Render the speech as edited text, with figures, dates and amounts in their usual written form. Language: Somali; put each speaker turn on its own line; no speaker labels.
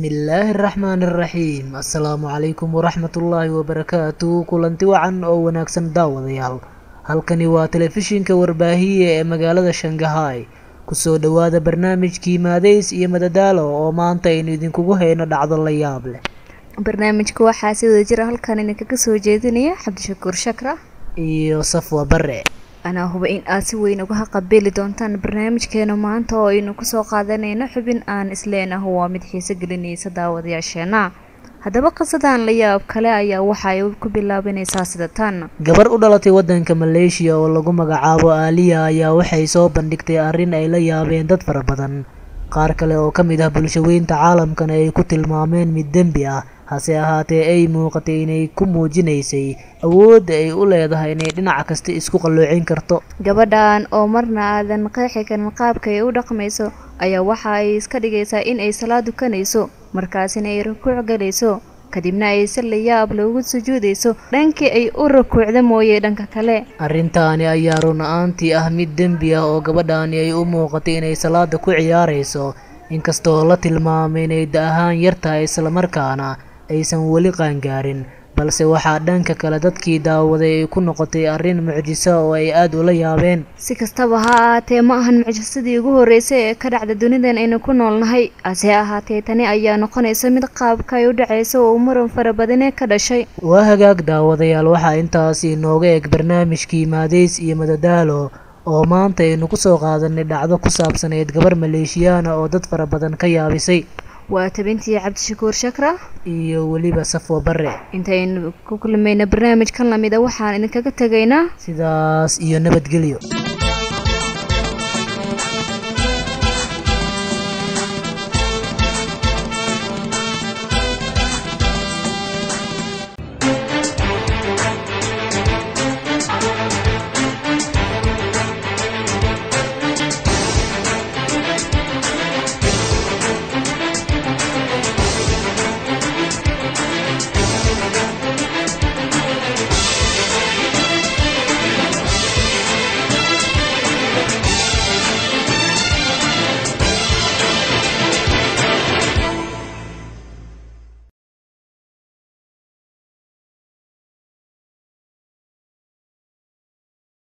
Bismillaahi raxmaani raxiim. Assalaamu calaykum waraxmatullaahi wabarakaatu. Kulanti wacan oo wanaagsan daawadayaal. Halkani waa telefishinka warbaahiye ee magaalada Shangahay. Kusoo dhowaada barnaamijkii Maadeys iyo Madadaalo oo maanta aynu idinkugu hayno dhacdo la yaab leh.
Barnaamijka waxaa si wada jira halkan idinkaga soo jeedinaya Cabdishakuur Shakra
iyo Safwa Bare.
Anaa huba in aad si weyn uga haqabeeli doontaan barnaamijkeena maanta oo aynu kusoo qaadanayno xubin aan isleenaho waa mid xiiso gelinaysa daawadayaasheena. Haddaba qisadan la yaab kale ayaa waxa ay ku bilaabanaysaa sida tan.
Gabar u dhalatay waddanka Maleeshiya oo lagu magacaabo Aaliya ayaa waxay soo bandhigtay arrin ay la yaabeen dad fara badan, qaar kale oo ka mid ah bulshaweynta caalamkana ay ku tilmaameen mid dembi ah, hase ahaatee ay muuqatay inay ku muujinaysay awoodda ay u leedahay inay dhinac kasta isku qalloocin karto.
Gabadhan oo marna aadan qeexi karin qaabka ay u dhaqmayso ayaa waxa ay iska dhigaysaa in ay salaad tukanayso, markaasina ay rukuuc galayso, kadibna ay si la yaab leh ugu sujuudayso dhankii ay u rukuucda mooye dhanka kale.
Arrintaani ayaa run ahaantii ah mid dembi ah oo gabadhaani ay u muuqatay inay salaada ku ciyaarayso, inkastoo la tilmaamay inay da' ahaan yar tahay islamarkaana aysan weli qaangaarin, balse waxaa dhanka kale dadkii daawaday ay ku noqotay arrin mucjiso oo ay aad ula yaabeen.
Si kastaba ha ahaatee, ma ahan mucjisadii ugu horreysay ee ka dhacda dunidan aynu ku noolnahay, hase ahaatee tani ayaa noqonaysa mid qaabka ay u dhacayso oo muran fara badane ka dhashay.
Waa hagaag daawadayaal, waxaa intaasi inooga eg barnaamijkii Maadeys iyo Madadaalo oo maanta aynu kusoo qaadanay dhacdo ku saabsaneyd gabar Maleeshiyaana oo dad fara badan ka yaabisay.
Waa tabintii Cabdishakuur Shakra
iyo weliba Safwa Bare.
Intaynu ku kulmayna barnaamijkan lamida waxaan idinkaga tegaynaa
sidaas iyo nabadgelyo.